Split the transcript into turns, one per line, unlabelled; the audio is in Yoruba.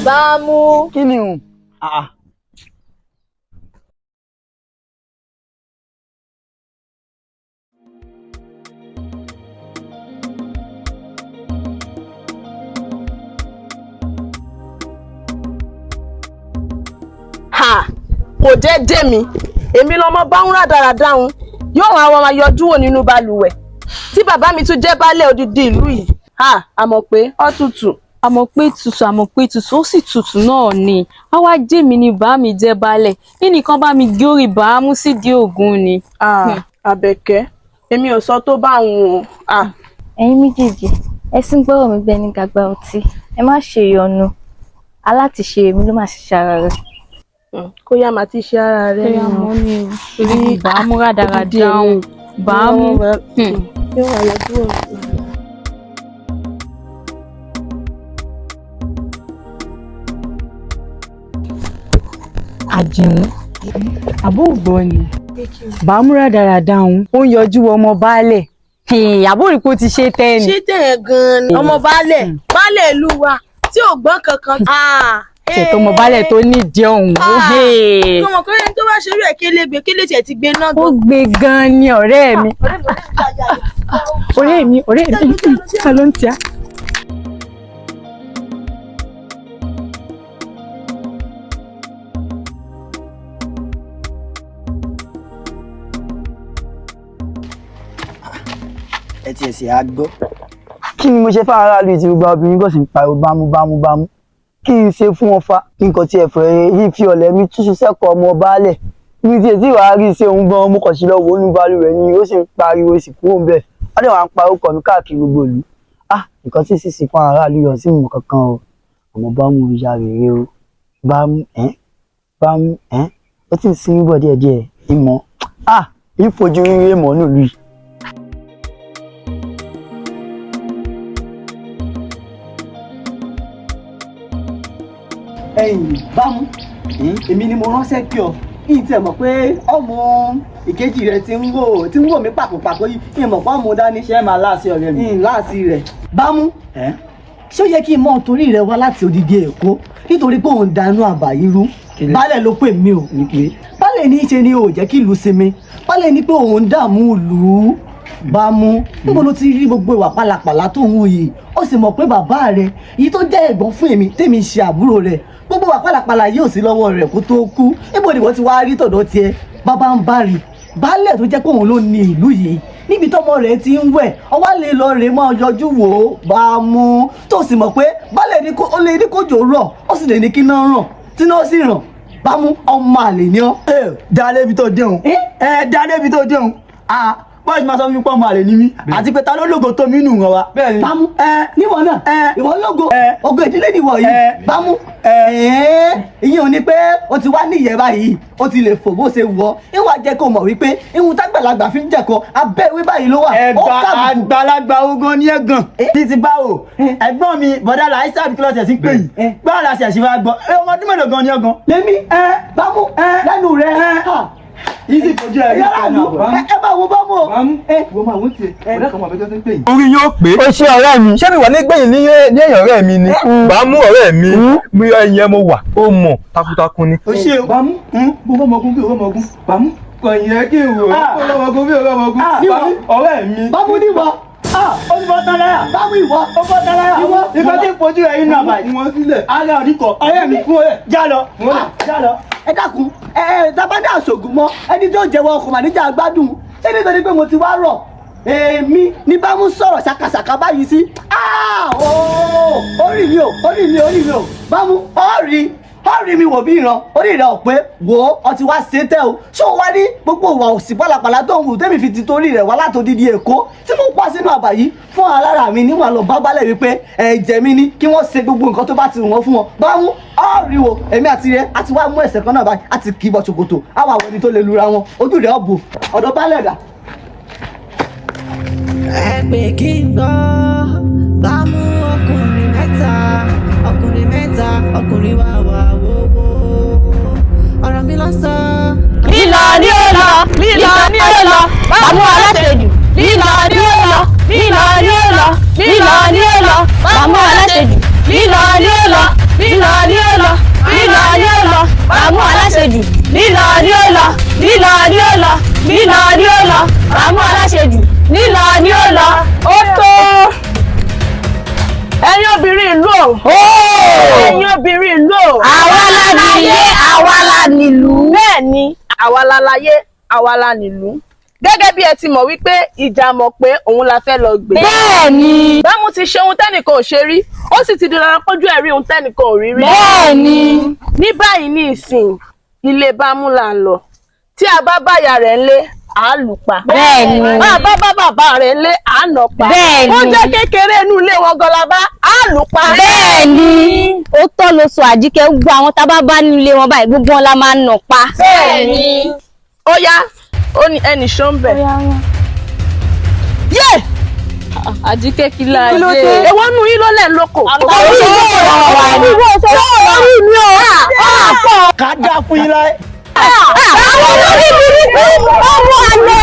Bámú.
Kí ni òun?
Ha! Kò jẹ́ dé mi. Èmi lọmọ báwọn rádaràda òun. Yóò wá wọn máa yọjú wò nínú balùwẹ̀. Tí bàbá mi tún jẹ́ baálé odidi ìlú yìí. Ha! Àmọ̀ pé ó tutù.
Àmọ̀ pé tutù, àmọ̀ pé tutù, ó sì tutù náà ni. Á wá jẹ́ mi ni bàá mi jẹ́ baálẹ̀. Nínìkan bá mi gé orí bàámú sídìí Ògún ni.
Ah, Àbẹ̀kẹ́, èmi ò sọ tó bá òun o. Ah.
Ẹ̀yin méjèèjì, ẹ sì ń gbọ́rọ̀ mi bẹ́ẹ̀ ní gàgbà ọtí. Ẹ má ṣe ìyọnu, alátiṣe mi ló máa ṣiṣẹ́ ara rẹ̀.
Kó yá máa ti ṣe ara rẹ̀
Bóyá
nù.
mọ́ ni o. Torí bàámú rádaràda òun. Bàámú.
Yóò wá yọjú wò.
Àjìún, àbó ògbọ́ ni bàámú rádaràda òun ó ń yọjú ọmọ baálẹ̀. Àbó rí pé ó ti ṣe tẹ́ ni.
Ṣé tẹ̀ ẹ́ gan-an ni? Ọmọ baálẹ̀, baálẹ̀ ìlú wa tí ò gbọ́n kankan.
Ṣètò ọmọ baálẹ̀ tó nídìí ọ̀hún.
Ọmọ kan yẹn tó bá ṣerú ẹ̀ kélégbé kélé tiẹ̀ ti gbé náà.
Ó gbé gan-an ni ọ̀rẹ́ mi. Ọ̀rẹ́ mi, ọ̀rẹ́ mi, ta ló ń tíá?
Ẹ tiẹ̀ sì á gbọ́. Kí ni mo ṣe fún aráàlú tí gbogbo obìnrin kò sì ń pariwo bámú bámú bámú? Kí n ṣe fún wọn fa? Kí nǹkan tiẹ̀ fẹ́ yí fi ọ̀lẹ́ mi túṣu sẹ́kọ̀ọ́ ọmọ baálẹ̀. Mi tiẹ̀ tí wàá rí iṣẹ́ òun gan-an, mo kàn sí lọ wò ó nínú balùwẹ̀ ni ó sì ń pariwo sì kúrò ń bẹ̀. Wọ́n dẹ̀ wá ń pariwo kọ̀ mí káàkiri gbogbo ìlú. Ah, nǹkan tí sísìn fún aráàlú yọ sí ìmọ̀ kankan o. Àmọ́ bámú ya rèé o. Bámú ẹ́ bámú ẹ́ ó ti ń sin bọ̀ díẹ̀díẹ̀ ìmọ̀. Ah, ìfojú rírí mọ̀ nílùú yìí.
Ẹ̀yin bámú, èmi ni mo ránṣẹ́ kí ọ. Yìí tiẹ̀ mọ̀ pé ọmọ ìkejì rẹ ti ń wò tí ń wò mí pàkópàkó yìí, yìí mọ̀ pé ọmọ dání.
Ṣé ẹ máa láàsì ọ̀rẹ́ mi?
Yìí láàsì rẹ̀. Bámú, ṣé ó yẹ kí n mọ̀ torí rẹ wá láti odidi Èkó nítorí pé òun dànù àbà yìí rú? Baálẹ̀ ló pè mí o. Baálẹ̀ ní í ṣe ni ò jẹ́ kí ìlú sinmi. Baálẹ̀ ní pé òun dààmú ìlú. Bámú, níbo ló ti rí gbogbo ìwà pálapàla tó ń wù yìí? Ó sì mọ̀ pé bàbá rẹ̀ èyí tó jẹ́ ẹ̀gbọ́n fún èmi tèmi ṣe àbúrò rẹ̀, gbogbo ìwà pálapàla yóò sí lọ́wọ́ rẹ̀ kó tó kú. Níbo ni wọ́n ti wá rí tọ̀dọ̀ tiẹ̀? Bàbá ń bá rí baálẹ̀ tó jẹ́ pé òun ló ní ìlú yìí níbi tọ́mọ rẹ̀ ti ń wẹ̀, ọwọ́ lè lọ rè mọ́ yọjú wò ó. Bámú, tó sì mọ̀ pé baálẹ̀ ní kó ó lè ní kójò rọ̀, ó sì lè ní kí náà ràn tí náà sì ràn. Bámú, ọmọ àlè ni ọ́.
Dá lébi tó déhùn. Ẹ dá lébi tó déhùn. Ah, bọ́ọ̀sì máa sọ fún mi pé ọmọ àlè ni mí àti pé ta ló lógo tó mí nù wọn wa.
Bámú, níwọ náà ìwọ lógo, ògo ìdílé nìwọ yìí. Bámú, ìyẹn ò ní pé o ti wá níyẹn báyìí, o ti lè fò bó ṣe wù ọ́. Ìwà jẹ́ kó mọ̀ wípé ìhun tágbàlagbà fi ń jẹ̀kọ abẹ́ ìwé báyìí ló wà.
Ẹ̀gbà àgbàlagbà ogun ni ẹ̀gàn ní ti báwo ẹ̀gbọ́n mi bọ̀dá làísà bí kílọ̀sì ẹ̀sìn pé yìí báwo la ṣe wá gbọ́ ọmọ ọdún mélòó gan ni ọgàn.
Lèmi bámú lẹ́nu rẹ̀
yìí sì fojú ẹ rí
yàrá ìlú ẹ bá wo bámú o.
Wo máa wọ́n tiẹ̀ ọ̀rẹ́ kan máa bẹ́jọ́ tó ń pè yìí.
Orí yóò pé.
O ṣe ọ̀rẹ́ mi.
Ṣé mi wà nígbẹ̀yìn ní èèyàn ọ̀rẹ́ mi ni? Bámú ọ̀rẹ́ mi, mi ẹ̀yìn ẹ mo wà, ó mọ̀ takuntakun ni.
O ṣe o.
Bámú, mo fọ́ ọmọkùn bí ọmọkùn. Bámú, kò yẹ kí n wò ó. Ọmọkùn bí ọmọkùn. Bámú, ọ̀rẹ́ mi.
Bámú níwọ.
Ó ti bọ́ tán láyà.
Bámú ìwọ.
Ó bọ́ tán láyà.
Ìwọ.
Ìfẹ́ tí ń fojú ẹ inú àbàyè.
Wọ́n sílẹ̀.
Ara òdìkọ̀.
Ọ̀rẹ́ mi fún ọ̀rẹ́.
Já lọ. Já lọ.
Ẹ dákun, ẹ ẹ tábàdà àṣògùn mọ ẹni tó jẹ́wọ́ ọkùnrin màníjà gbádùn. Ṣé nítorí pé mo ti wá rọ̀ èmi ní bámú sọ̀rọ̀ ṣàkàṣàkà báyìí sí? Orí mi ò, orí mi, orí mi ò. Bámú, orí orí mi wò bí ìran orí rẹ ò pé wò ó, ọtí wá ṣe tẹ o. Ṣé o wá ní gbogbo ìwà òsì pálapàla tó ń wù tẹ́mi fi ti torí rẹ̀ wá látòdìdí Èkó tí mo pa sínú àbà yìí fún alára mi níwọ̀n lọ bá balẹ̀ wípé ẹ̀jẹ̀ mi ni kí wọ́n ṣe gbogbo nǹkan tó bá ti wù wọ́n fún wọn. Bámú, ọ̀rí wo èmi àti rẹ àti wá mú ẹsẹ̀ kan náà báyìí àti kì í bọ̀ ṣòkòtò àwọn àwọn ẹni tó lè lura wọn ojú rẹ̀ ọ̀bù ọ̀dọ̀ balẹ̀ dà.
Ẹ pè kí n gbọ́. Bámú ọkùnrin mẹ́ta, ọkùnrin mẹ́ta, ọkùnrin wà wà wówó ọ̀rọ̀ mi lọ́sàn.
Lílọ ní ó lọ, lílọ ní ó lọ, bámú aláṣejù. Lílọ ní ó lọ, lílọ ní ó lọ, lílọ ní ó lọ, bámú aláṣejù. Lílọ ní ó lọ, lílọ ní Lílọ ni ó lọ, lílọ ni ó lọ, bàámú aláṣejù, lílọ ni ó lọ.
Ó tó. Ẹ̀yin obìnrin ìlú o. Ẹ̀yin obìnrin ìlú o.
Àwa la nílé, àwa la nílùú.
Bẹ́ẹ̀ ni, àwa la láyé, àwa la nílùú. Gẹ́gẹ́ bí ẹ ti mọ̀ wípé ìjà mọ̀ pé òun la fẹ́ lọ gbé.
Bẹ́ẹ̀ ni.
Bámu ti ṣe ohun tẹ́nìkan ò ṣe rí, ó sì ti di dandan kójú ẹ̀ rí ohun tẹ́nìkan ò rí rí.
Bẹ́ẹ̀ ni.
Ní báyìí ní ìsìn, ilé Bámú là ń lọ. Tí a bá báyà rẹ̀ ńlé, à á lù pa.
Bẹ́ẹ̀ ni.
Bá a bá bá bàbá rẹ̀ ńlé, à á nà pa.
Bẹ́ẹ̀ ni.
Ó jẹ́ kékeré inú ilé wọn gan la bá, à á lù pa.
Bẹ́ẹ̀ ni. Ó tọ́ ló sọ Àjíkẹ́, gbogbo àwọn tá a bá bá nílé wọn báyìí, gbogbo wọn la máa nà pa.
Bẹ́ẹ̀ ni. Ó yá, ó ní ẹnì ṣó ń bẹ̀. Yé!
Àjíkẹ́ kí la
Kí ló dé? Èwo nù yín ló lẹ̀ ń lóko?
Orí mi ò orí mi ò.
Ká dá fún yín láyé.
Àwọn olórí burúkú ọmọ àlè.